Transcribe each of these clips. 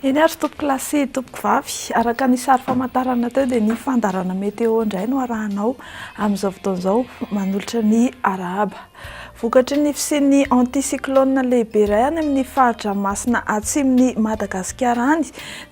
Eny ary tompokolahy sy tompokovavy, araka ny sary famantarana teo dia ny fandaharana météo indray no arahanao amin'izao fotoana izao manolotra ny arahaba. Vokatry ny fisian'ny anticyclone lehibe iray any amin'ny fari-dranomasina atsimon'i Madagasikara any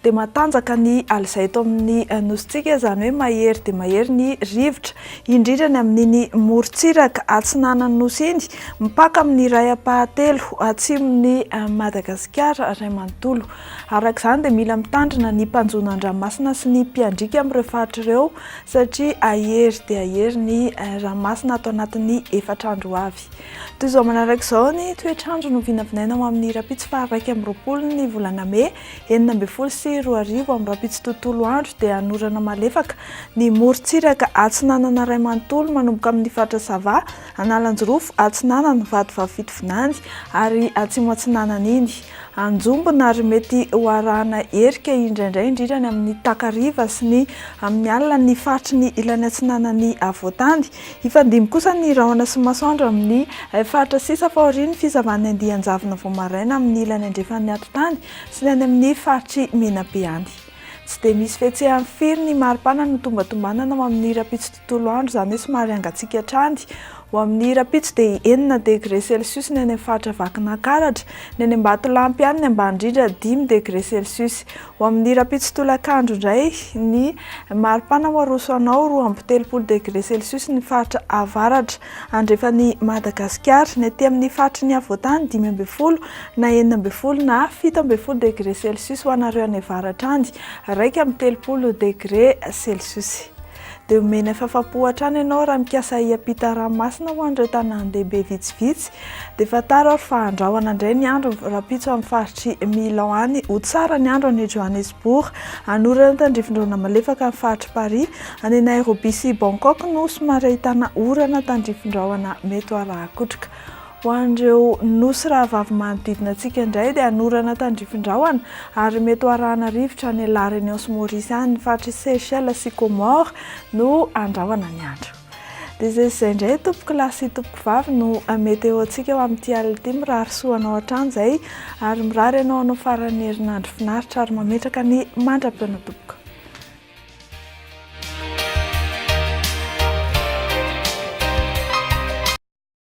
dia matanjaka ny alizay eto amin'ny nosintsika, izany hoe mahery dia mahery ny rivotra, indrindra ny amin'iny morontsiraka atsinanan'ny nosy iny, mipaka amin'ny iray ampahatelo atsimon'i Madagasikara iray manontolo. Araka izany dia mila mitandrina ny mpanjono an-dranomasina sy ny mpiandriaka amin'ireo faritra ireo satria hahery dia hahery ny ranomasina ato anatin'ny efatra andro ho avy. Toy izao manaraka izao ny toetr'andro no vinavinaina ho amin'ny rahampitso faha 21 ny volana mey 2016 amin'ny rahampitso tontolo andro dia hanorana malefaka ny morontsiraka atsinanana iray manontolo manomboka amin'ny faritra Sava, Analanjirofo, Atsinanana, Vatovavy Fitovinany ary Atsimo Atsinanana iny. Anjombona ary mety ho arahana erika indraindray indrindra ny amin'ny takariva sy ny amin'ny alina ny faritry ny ilany atsinanan'ny afovoantany. Hifandimby kosa ny rahona sy masoandro amin'ny faritra sisa fa aorian'ny fizavan'ny andian-javona vao maraina amin'ny ilany andrefan'ny atitany sy ny any amin'ny faritr'i Menabe any. Tsy dia misy fihetsehany firy ny maripana no tombantombanana ho amin'ny rahampitso tontolo andro, izany hoe somary hangatsiaka hatrany. Ho amin'ny rahampitso dia enina degre celsius ny any amin'ny faritra Vakinankaratra, ny any Ambatolampy any ny ambany indrindra dimy degre celsius. Ho amin'ny rahampitso tolakandro indray ny maripana ho aroso anao 32 degre celsius ny faritra avaratra andrefan'i Madagasikara, ny aty amin'ny faritry ny afovoantany 15 na 16 na 17 degre celsius ho anareo any avaratra any 31 degre celsius. Dia omena fafapo hatrany ianao raha mikasa hiampita ranomasina ho an'ireo tanàn-dehibe vitsivitsy. Dia fantaro ary fa andrahona indray ny andro rahampitso amin'ny faritr'i Milan any. Ho tsara ny andro any Johannesburg. Hanorana tandrifin-drahona malefaka ny faritr'i Paris. Any Nairobi sy Bangkok no somary ahitana orana tandrifin-drahona mety ho arahan-kotroka. Ho an'ireo nosy rahavavy manodidina antsika indray dia hanorana tandrifin-drahona ary mety ho arahana rivotra any La Réunion sy Maurice any, ny faritr'i Seychelles sy Comores no andrahona ny andro. Dia izay sy izay indray tompoko lahy sy tompoko vavy no météo antsika ho amin'ity alina ity, mirary soa anao hatrany izay ary mirary anao hanao faran'ny herinandro finaritra ary mametraka ny mandra-pihaona tompoko.